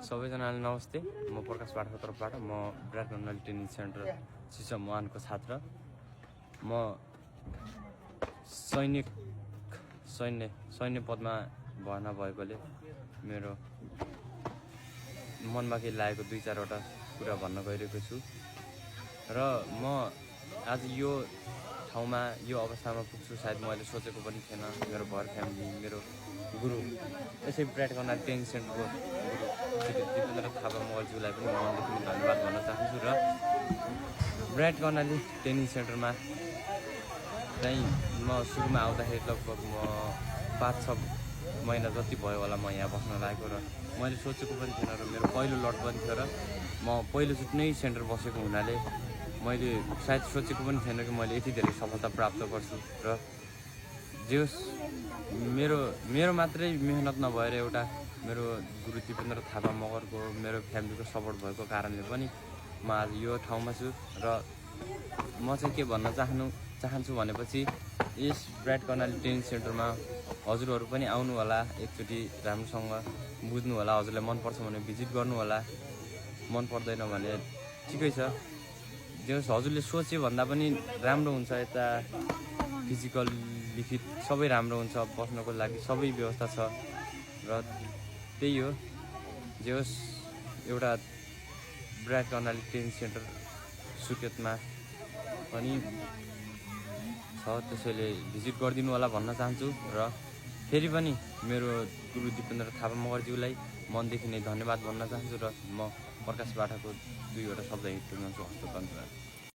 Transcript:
सबैजनालाई नमस्ते। म प्रकाश पाठकको तर्फबाट म विराट कर्णाली ट्रेनिङ सेन्टर सिसम 1 को छात्र। म सैन्य पदमा भर्ना भएकोले मेरो मनमा केही लागेको 2-4 वटा कुरा भन्न गइरहेको छु र म आज यो ठाउँमा यो अवस्थामा पुग्छु सायद मैले सोचेको पनि थिएन। मेरो घर फ्यामिली, मेरो गुरु, यसै विराट कर्णाली ट्रेनिङ सेन्टरको गुरु श्री दिपेन्द्र थापा मगरज्यूलाई पनि मनदेखि धन्यवाद भन्न चाहन्छु र विराट कर्णाली ट्रेनिङ सेन्टरमा चाहिँ म सुरुमा आउँदाखेरि लगभग म 5-6 महिना जति भयो होला म यहाँ बस्न लागेको र मैले सोचेको पनि थिएन र मेरो पहिलो लट पनि थियो र म पहिलोचोटि नै सेन्टर बसेको हुनाले मैले सायद सोचेको पनि थिएन कि मैले यति धेरै सफलता प्राप्त गर्छु र जे होस् मेरो मात्रै मेहनत नभएर एउटा मेरो गुरु दिपेन्द्र थापा मगरको मेरो फ्यामिलीको सपोर्ट भएको कारणले पनि म आज यो ठाउँमा छु र म चाहिँ के भन्न चाहन्छु भनेपछि यस विराट कर्णाली ट्रेनिङ सेन्टरमा हजुरहरू पनि आउनु होला, एकचोटि राम्रोसँग बुझ्नु होला। हजुरलाई मनपर्छ भने भिजिट गर्नु होला, मन पर्दैन भने ठिकै छ। जे होस् हजुरले सोचे भन्दा पनि राम्रो हुन्छ। यता फिजिकल लिखित सबै राम्रो हुन्छ, बस्नको लागि सबै व्यवस्था छ र त्यही हो। जे होस् एउटा विराट कर्णाली ट्रेनिङ सेन्टर सुर्खेतमा पनि छ, त्यसैले भिजिट गरिदिनु होला भन्न चाहन्छु र फेरि पनि मेरो गुरु दिपेन्द्र थापा मगरज्यूलाई मनदेखि नै धन्यवाद भन्न चाहन्छु र म प्रकाश पाठकको 2 वटा शब्द हिँड्न चाहन्छु।